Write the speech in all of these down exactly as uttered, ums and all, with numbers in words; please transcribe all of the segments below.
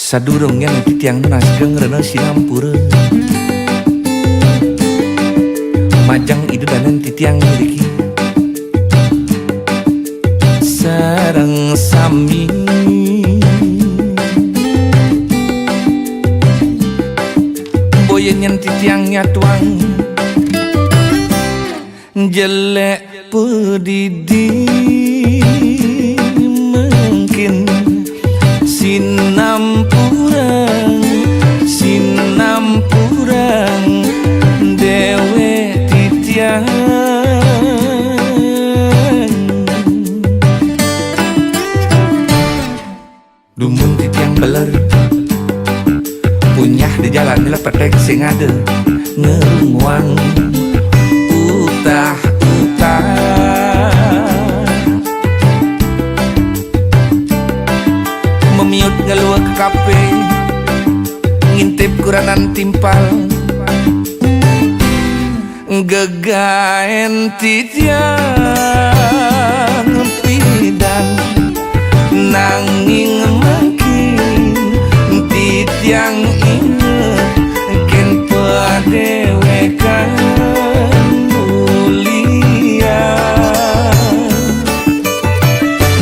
Sadurungnyané titiang nunas geng rena sinampura. Majeng Ida Dané titiang ngriki sareng sami. Boya nyén titiang nyatuang jelék padidi mangkin sinampurang, sinampurang déwék titiang. Dumun titiang beler. Punyah di jalan lepetek sing ada ngerunguang utah-utah. Memiut ngelua ke kape, ngintip kuranan timpal. Gegaén titiang pidan, nanging mangkin titiang inget kén padéwékan mulia.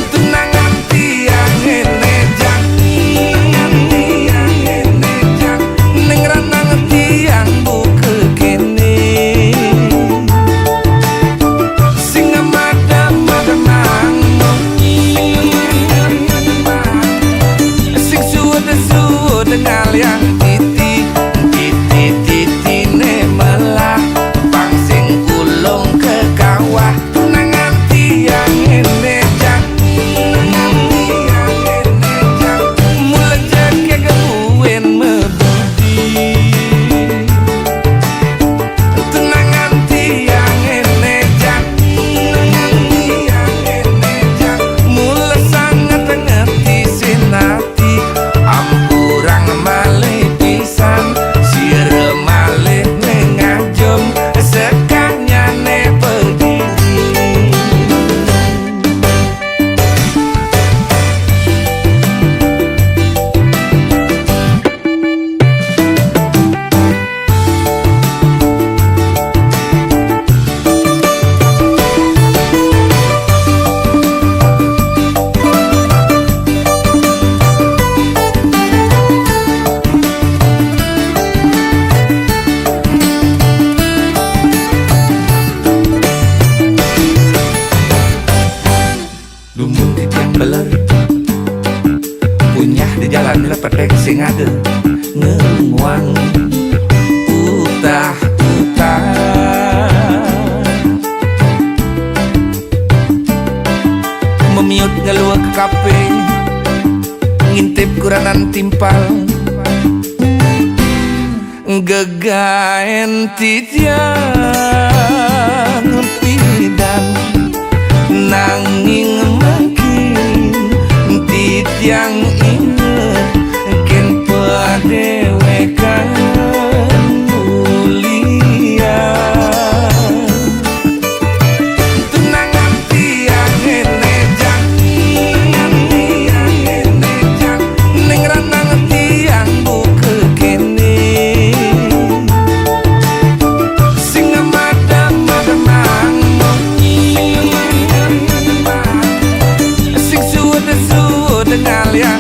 Tunangan tiang éné jani, ning ranang tiang buka kéné. Sing madem-mademang munyi, sing suud-suud ngaliang titi, titi-titiné melah, pang sing kulung ka kawah. Tunangan tiang éné jani, mula jegég buin mabudi. Tunangan tiang éné jani, mula sanget ngerti sinah. Ampurang malih pisan, sira malih ngajum, sekanyané padidi. Dumun titiang beler. Punyah di jalan lepetek sing ada ngerunguang utah-utah. Memiut ngelua ke kape, ngintip kuranan timpal. Gegaén titiang pidan, nanging mangkin titiang inget kén padéwékan mulia. Tunangan tiang éné jani, ning ranang tiang buka kéné. Sing madem-mademang munyi, sing suud-suud ngaliang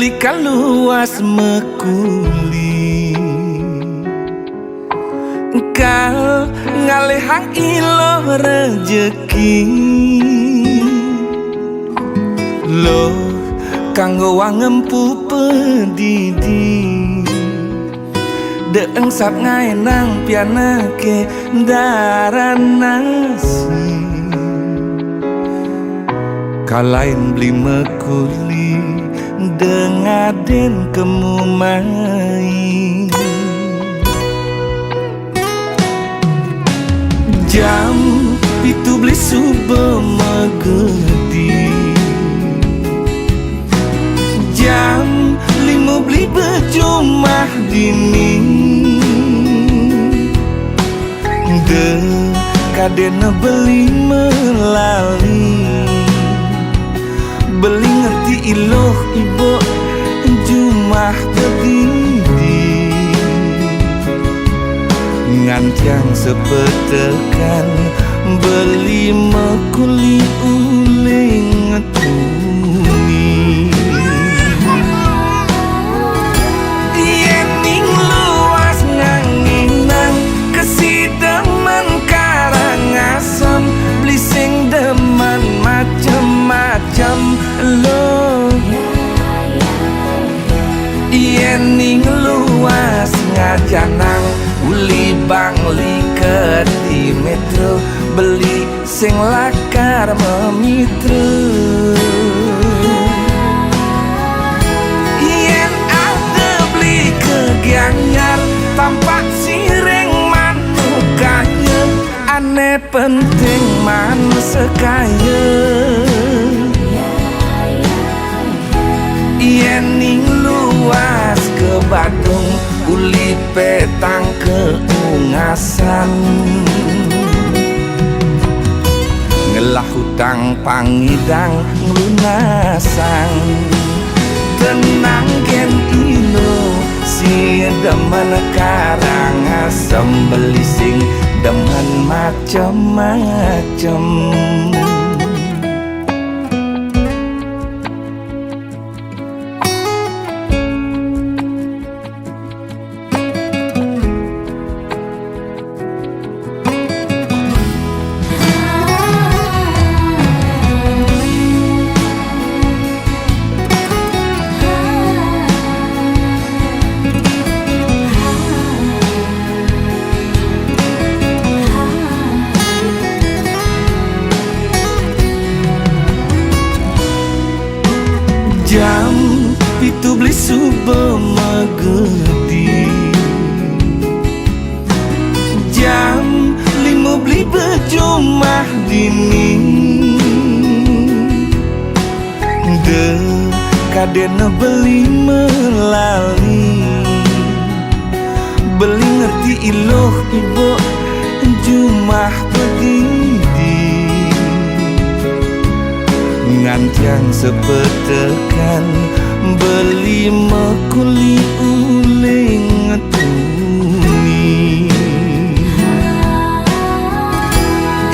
Kaluas mekuli, engkal ngalehang iloh rejeki. Loh kanggo wangempu pedidi, deeng sap ngaenang pianake daran nasi. Kalain beli mekuli dengaden kemu mai. Jam pitu beli suba megedi, jam lima beli bejumah dini. De kadena beli melali, beli ngerti iloh iba jumah pedidi. Ngantiang sepetekan beli mekuli uling tuni. Yening luas nganginang kesidemen Karangasem, beli sing demen macem-macem lo. Yening luas ngajanang uli bangli keti metro, beli sing lakar memitra. Yen ada beli ke Gianyar, tampak siring manukanya, ane penting man sekaya. Yening luas ke Badung, uli petang ke Ungasan. Ngelah hutang pangidang ngelunasang. Tenang gen ino, si demen Karangasem, beli sing demen macem-macem. Jam pitu beli suba megedi, jam lima beli bejumah dini. De kadena beli melali, beli ngerti iloh iba jumah pedidi. Ngantiang sepetekan beli mekuli uling tuni.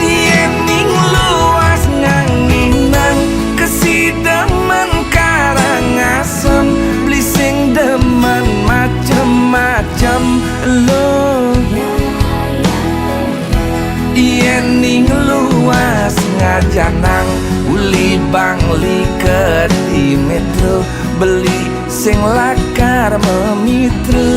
Yening luas nganginang kesidemen Karangasem, beli sing demen macem-macem lo. Yening luas ngajanang uli bangli keti metro, beli sing lakar memitra.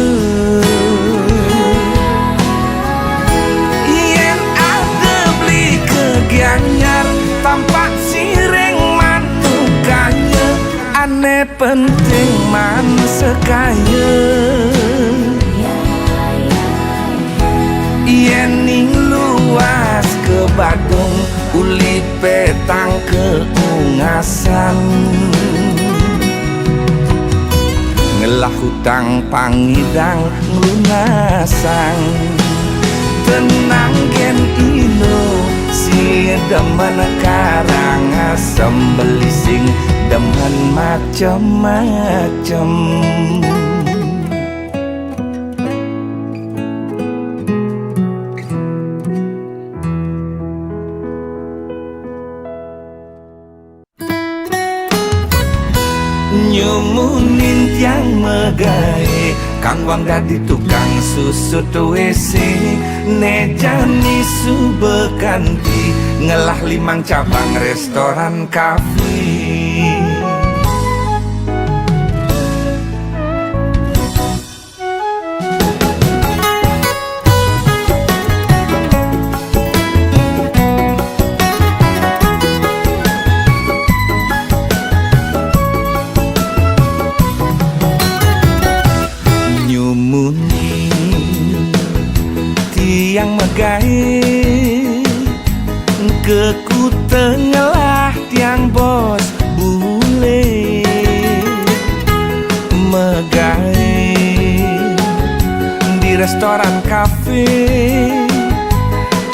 Yen ada beli ke Gianyar, tampak siring manukanya, ane penting man sekaya. Yening luas ke Badung, uli petang ke Ungasan. Ngelah hutang pangidang ngelunasang. Tenang gen ino, si demen Karangasem, beli sing demen macem-macem. Nyumuni Tiang magaé, kang wang dadi tukang susut W C, né jani suba kanti, ngelah limang cabang restoran kafe. Nyumuni tiang magaé, ke kuta ngelah tiang bos bulé. Magaé di restoran kafe,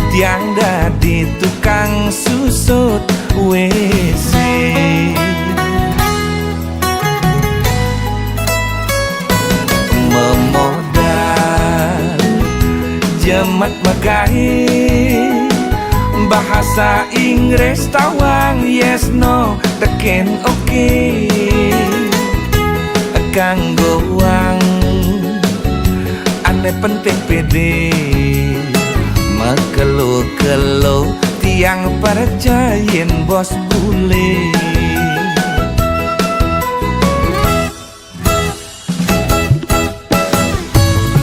tiang dadi tukang susut W C. Memodal jemat magaé, bahasa Inggris tawang yes no tekén oké. Kanggo wang ané penting pédé, makelo-kelo tiang percayin bos bulé.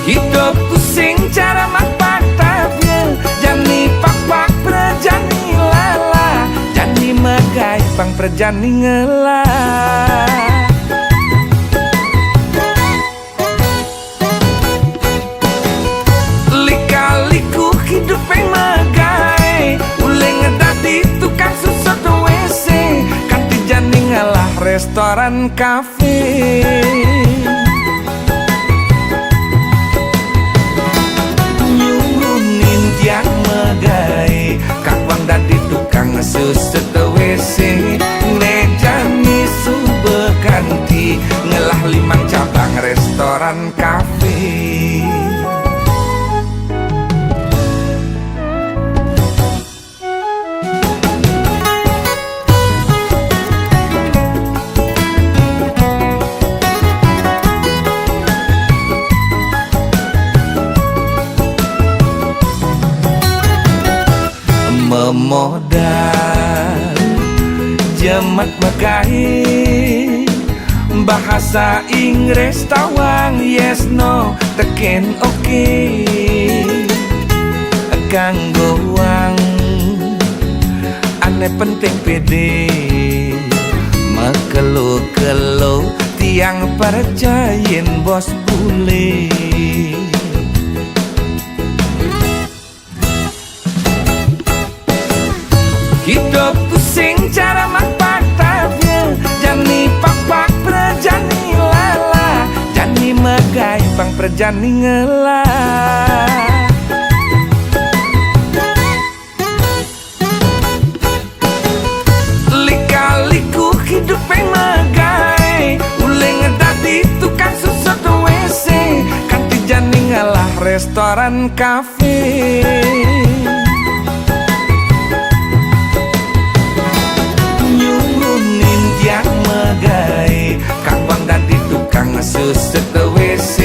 Hidup pusing cara mak patah, jani pakpak prajani lalah, jani magaé pang prajani ngelah. Lika-liku hidup magaé, ulih dadi tukang susut W C, kanti jani ngelah restoran kafe. Nyumunin tiang magaé, kang wang dadi tukang susut W C, né jani suba kanti, ngelah limang cabang restoran kafe. Memodal jemat magaé, bahasa Inggris tawang yes no tekén oké. Kanggo wang ané penting pédé, makelo-kelo tiang percayin bos bulé. Hidup pusing cara mak patah, jani pakpak prajani lalah, jani magaé pang prajani ngelah. Lika-liku hidup magaé, ulih dadi tukang susut W C, kanti jani ngelah restoran kafe. Nyumunin tiang magaé, kang wang dadi tukang susut W C,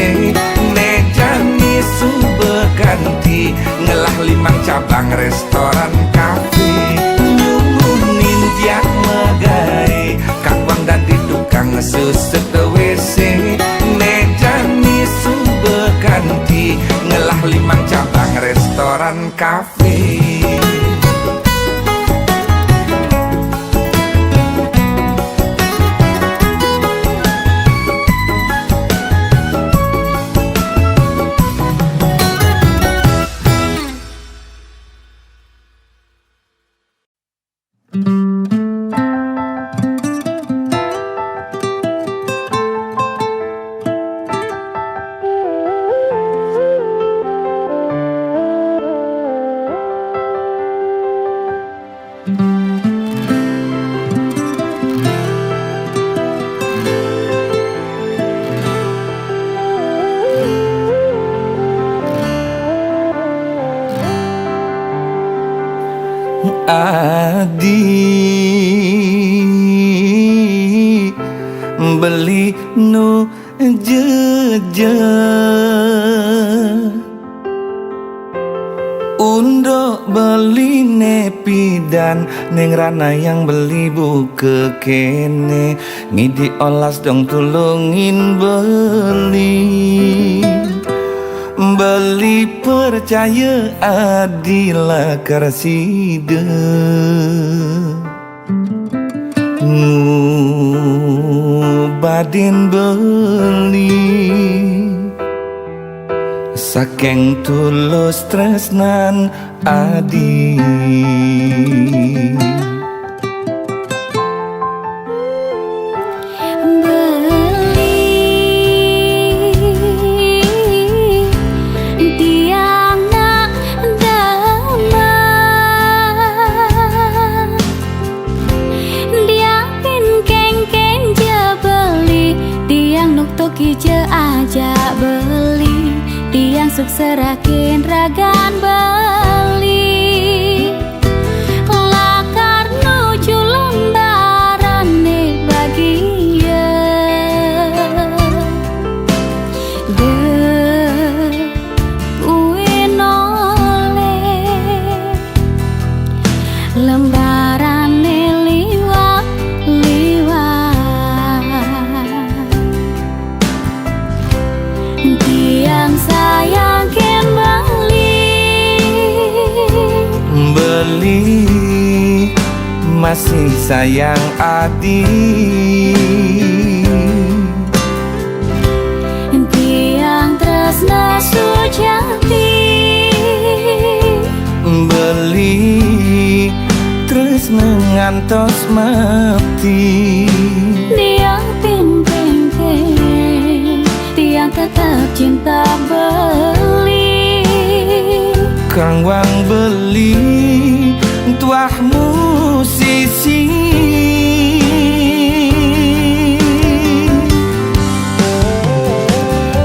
né jani suba kanti, ngelah limang cabang restoran kafe. Nyumunin tiang magaé, kang wang dadi tukang susut W C, né jani suba kanti, ngelah limang cabang restoran kafe. Adi, beli nu Jeje. Unduk beliné pidan ning ranayang beli buka kéné. Ngidik olas dong tulungin beli. Beli percaya adila karsida. Ngubadin beli saking tulus tresnan adi. Beli tiang nak damai. Diapin kengkeng ja beli, tiang nuk toki ja ajak beli, tiang suk serakin ragan beli. Lakar nuju lembarané bagia. De Uin oleh lembarané liwat-liwat. Tiang sayang kén beli. Beli masih sayang adi. Tiang tresna sujati. Beli tresna ngantos mati. Diapin kengkeng, tiang tetap cinta beli. Kang wang beli tuah musisi.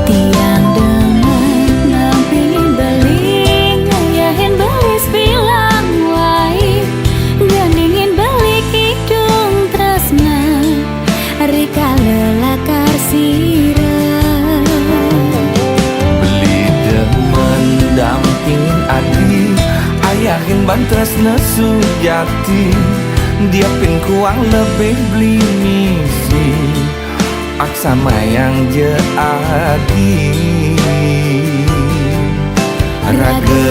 Tiang demen nampingin beli, ngayahin beli sebilang wai, gandingin beli kidung tresna, rikala lakar sira. Beli demen dampingin adi, ayahin ban tresna sujati. Diapin kuang lebih beli misi, aksamayang ja adi. Raga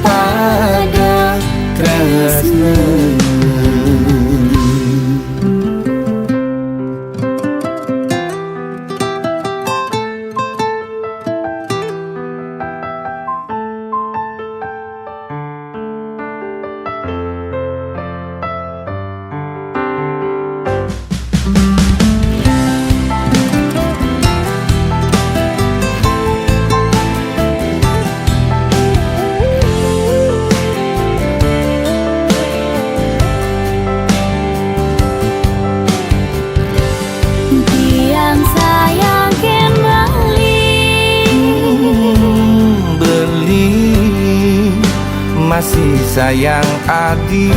pada tresna. Tiang sayang kén beli. Beli masih sayang adi.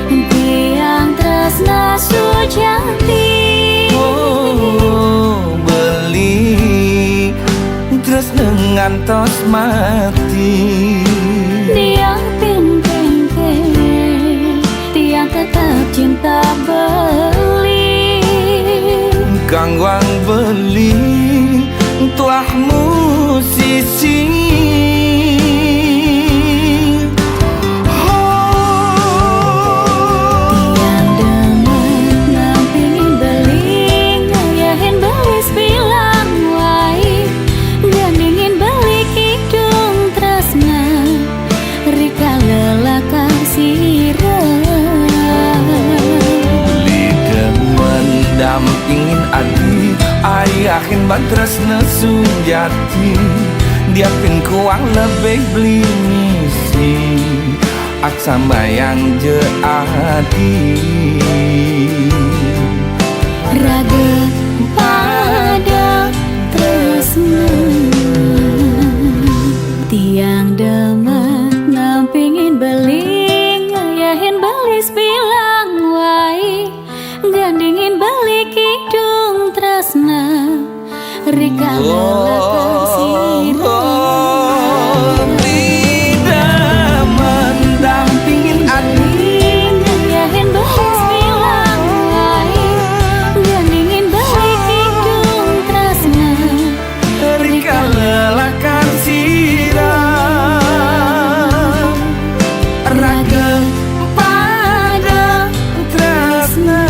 Tiang tresna sujati. Oh, beli tresna ngantos mati. Diapin kengkeng, tiang tetap cinta beli. Kang wang beli tuah musisi. Tiang demen nampingin beli, ngayahin beli sebilang wai, gandingin beli kidung tresna, rikala lakar sira. Beli demen dampingin adi, ayahin ban tresna sujati. Diapin kuang lebih beli misi, aksamayang ja adi. Raga pada tresna. Tiang demen nampingin beli, ngayahin beli sebilang wai, gandingin Lelakar sira. Oh, tidak mendampingin adi. Yahin belas bilang ai. Ganingin balik hidung tresna. Rika lelakar sira. Raga pada tresna.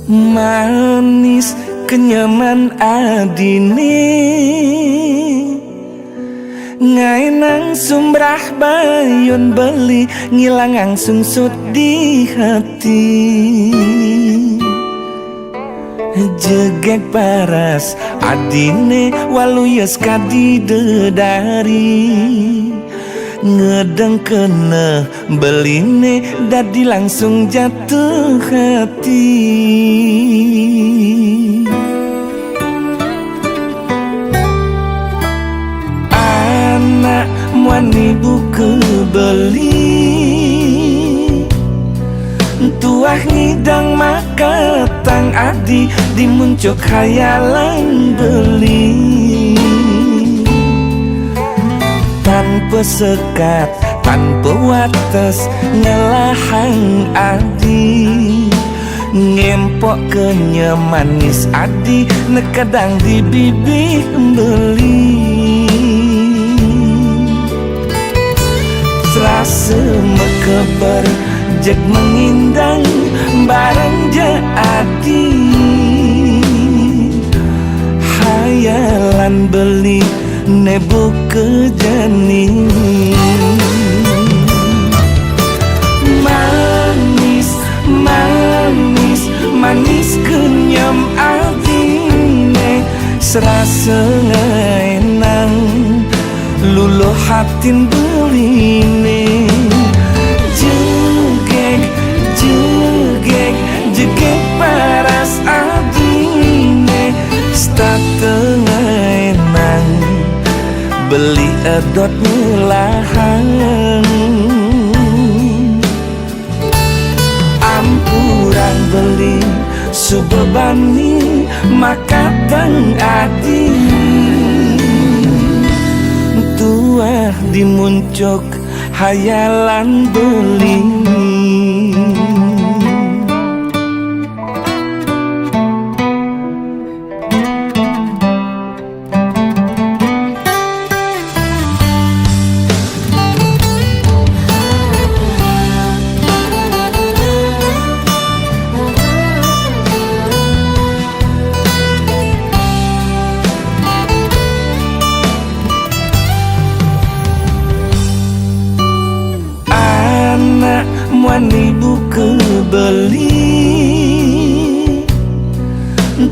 Manis kenyeman adine. Ngaenang sumbrah bayun beli, ngilangang sungsut di hati. Jegeg paras adine waluya sekadi dedari. Ngedengkene beline dadi langsung jatuh hati. Anak muani buka beli. Tuah ngidang makatang adi di muncuk khayalan beli. Tanpa sekat, tanpa wates, ngelahang adi. Ngempok kenyem manis adi, nekadang di bibih beli. Serasa mekeber, jeg mengindang, bareng je adi. Hayalan beli, ne buka jani. Manis, manis, manis kenyem adine, serasa ngaenang, luluh hatin beline. Jegeg, jegeg, jegeg paras adine, setata ngaenang, beli edot ngelahang. Ampurang beli suba bani makatang adi. Tuah di muncuk hayalan beli. Anak muani buka beli.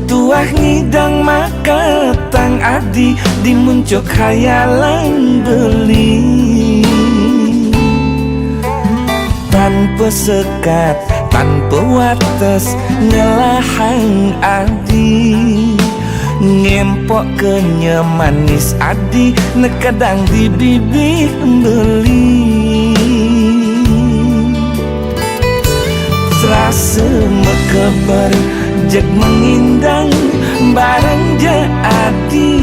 Tuah ngidang makatang adi di muncuk khayalan beli. Tanpa sekat, tanpa wates, ngelahang adi. Ngempok kenyem manis adi, nekadang di bibih beli. Serasa mekeber, jeg mengindang, bareng je adi.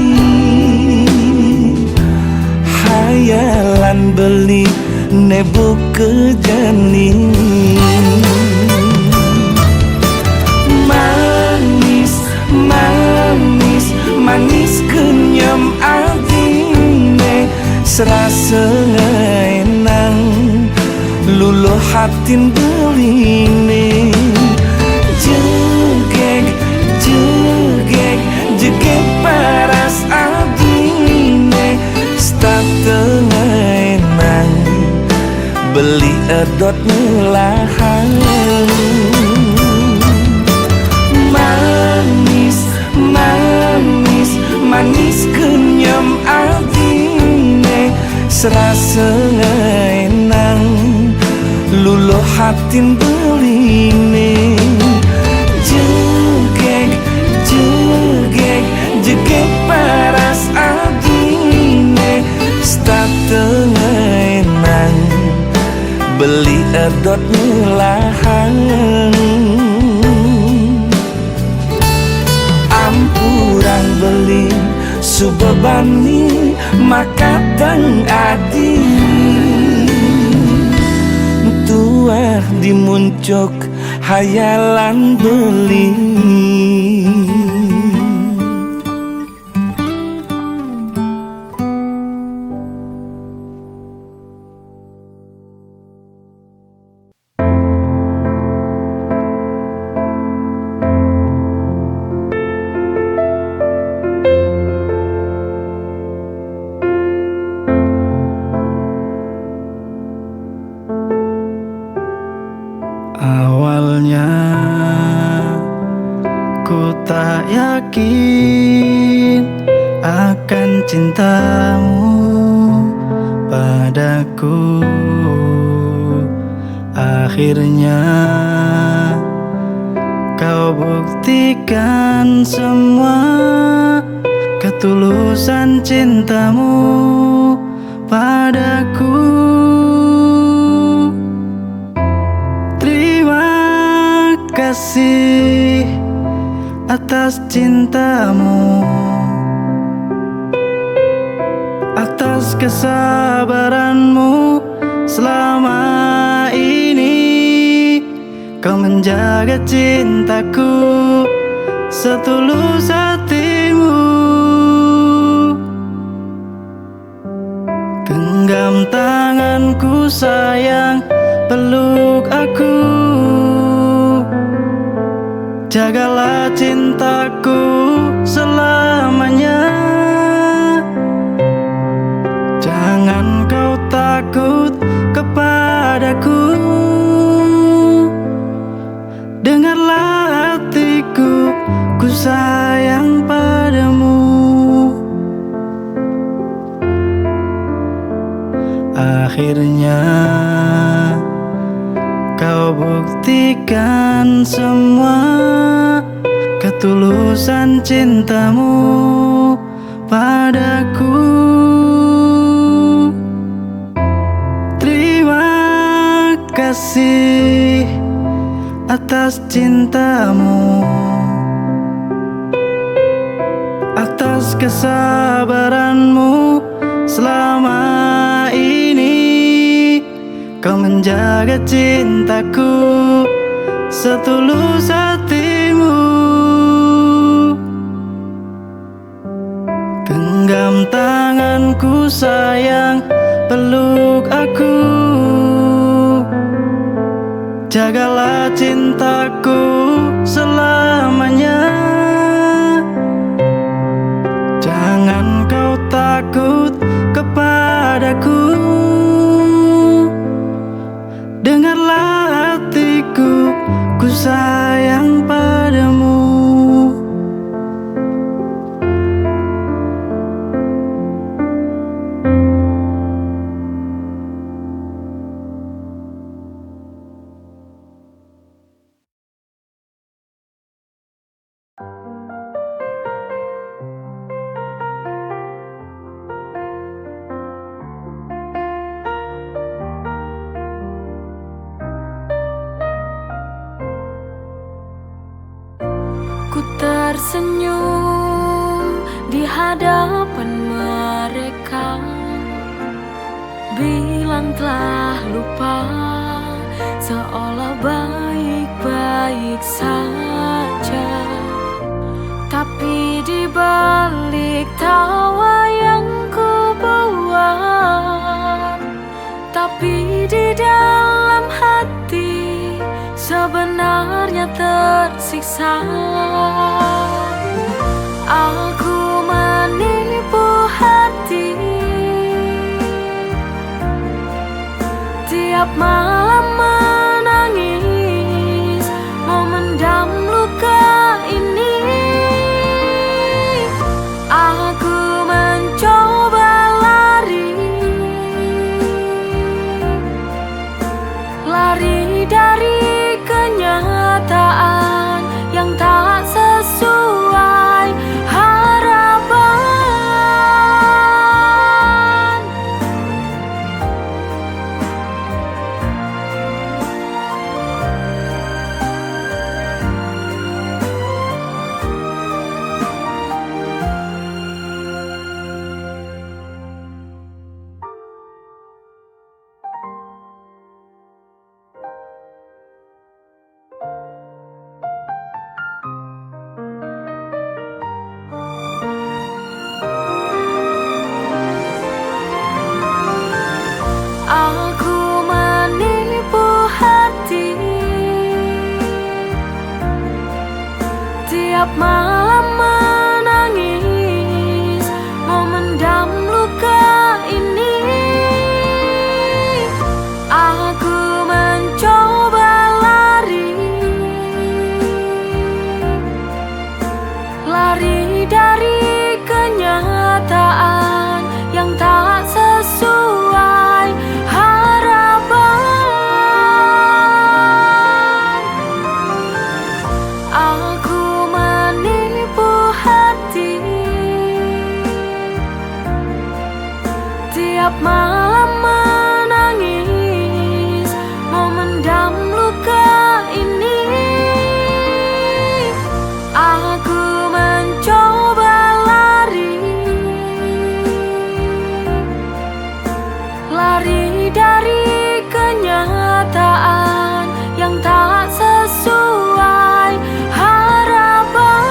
Hayalan beli, ne buka jani. Manis, manis, manis kenyem adine, serasa ngaenang, luluh hatin beline. Jegeg, jegeg, jegeg paras adi. Beli edot ngelahang. Manis, manis, manis kenyem adine, serasa ngenang luluh hatin beline. Jegeg, jegeg, jegeg paras adine, start ngenang beli edot ngelahang. Ampuran beli subebani makateng adi, tuah dimuncuk hayalan beli. Awalnya ku tak yakin akan cintamu padaku. Akhirnya kau buktikan semua ketulusan cintamu padaku. Terima kasih atas cintamu, atas kesabaranmu selama ini. Kau menjaga cintaku setulus hatimu. Genggam tanganku sayang, peluk aku. Jagalah cintaku selamanya. Jangan kau takut kepadaku. Dengarlah hatiku, ku sayang padamu. Akhirnya kau buktikan semua ketulusan cintamu padaku. Terima kasih atas cintamu, atas kesabaranmu selama ini. Kau menjaga cintaku setulus hatimu. Genggam tanganku sayang, peluk aku. Jagalah cintaku selamanya. Jangan kau takut kepadaku. Dengarlah hatiku, ku sayang padamu. Ku tersenyum di hadapan mereka. Bilang telah lupa, seolah baik-baik saja. Tapi di balik tawa yang ku buat, tapi di dalam hati sebenarnya tersiksa. Aku menipu hati. Tiap Malam menangis memendam luka ini. Aku mencoba lari, lari dari kenyataan yang tak sesuai harapan. Aku menipu hati, tiap malam menangis memendam luka ini. Aku mencoba lari, lari dari kenyataan yang tak sesuai harapan. Aku menipu hati, tiap malam menangis memendam luka ini. Aku mencoba lari, lari dari kenyataan yang tak sesuai harapan.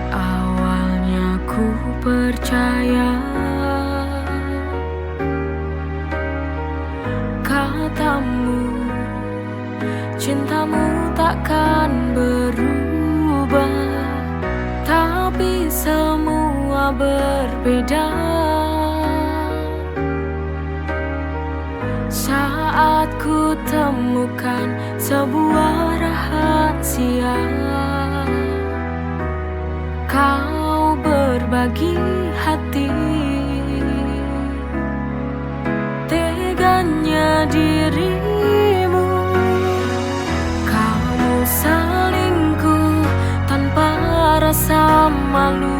Awalnya ku percaya katamu, cintamu takkan berubah, tapi semua berbeda saat ku temukan sebuah rahasia. Kau berbagi hati, teganya dirimu. Kamu selingkuh tanpa rasa malu,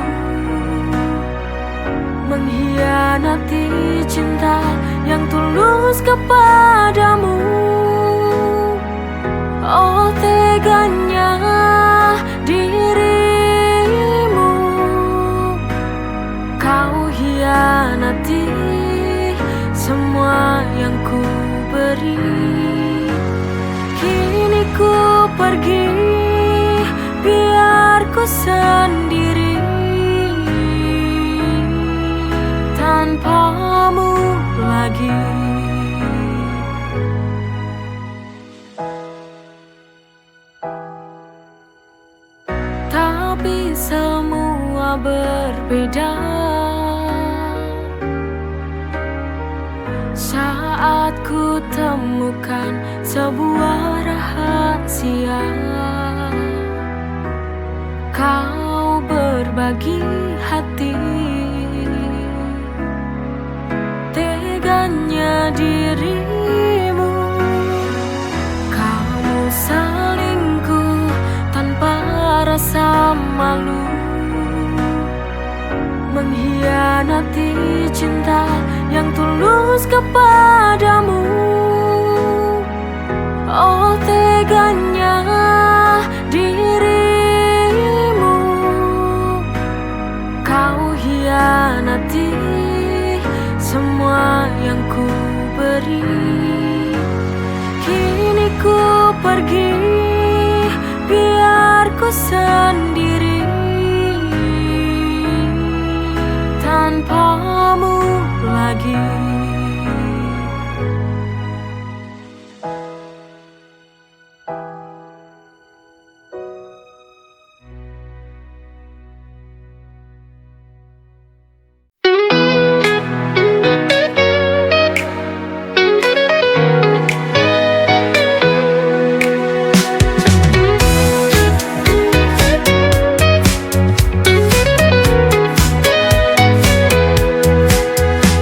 mengkhianati cinta yang tulus kepadamu. Oh, teganya dirimu, kau hianati semua yang ku beri. Kini ku pergi, biar ku sendiri tanpamu lagi. Tapi semua berbeda saat ku temukan sebuah rahasia. Kau berbagi hati, teganya di dirimu. Kamu selingkuh tanpa rasa malu, mengkhianati cinta yang tulus kepadamu. Oh, teganya dirimu, kau hianati semua yang ku beri. Kini ku pergi, biar ku sendiri, tanpamu lagi.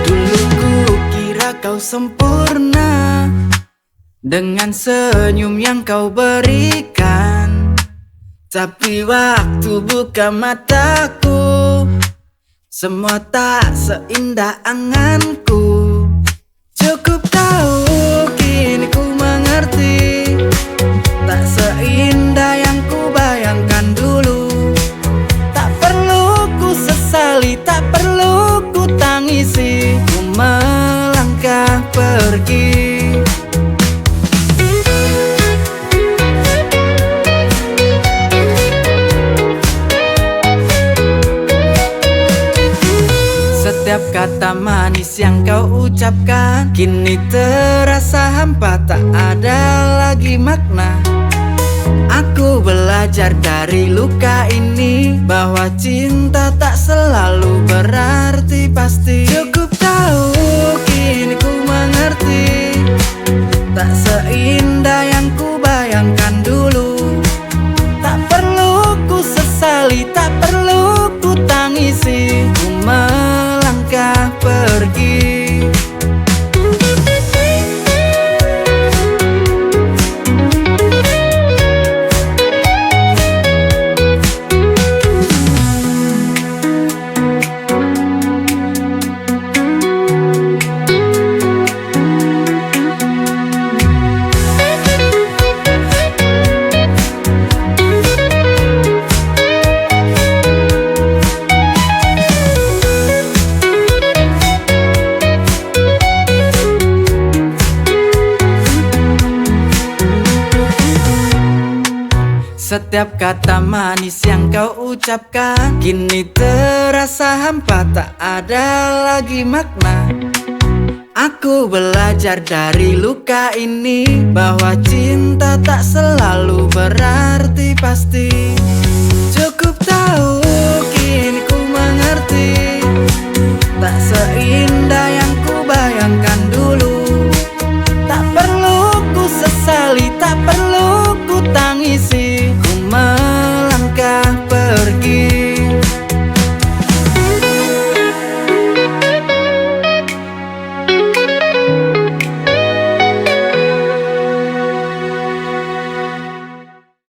Dulu ku kira kau sempurna dengan senyum yang kau berikan. Tapi waktu buka mataku, semua tak seindah anganku. Cukup tahu kini ku mengerti, tak seindah yang ku bayangkan dulu. Tak perlu ku sesali, tak perlu ku tangisi, ku melangkah pergi. Setiap kata manis yang kau ucapkan kini terasa hampa, tak ada lagi makna. Aku belajar dari luka ini bahwa cinta tak selalu berarti pasti. Cukup tahu kini ku mengerti, tak seindah yang ku bayangkan dulu. Tak perlu ku sesali, tak perlu ku tangisi, ku melangkah pergi. Setiap kata manis yang kau ucapkan kini terasa hampa, tak ada lagi makna. Aku belajar dari luka ini bahwa cinta tak selalu berarti pasti. Cukup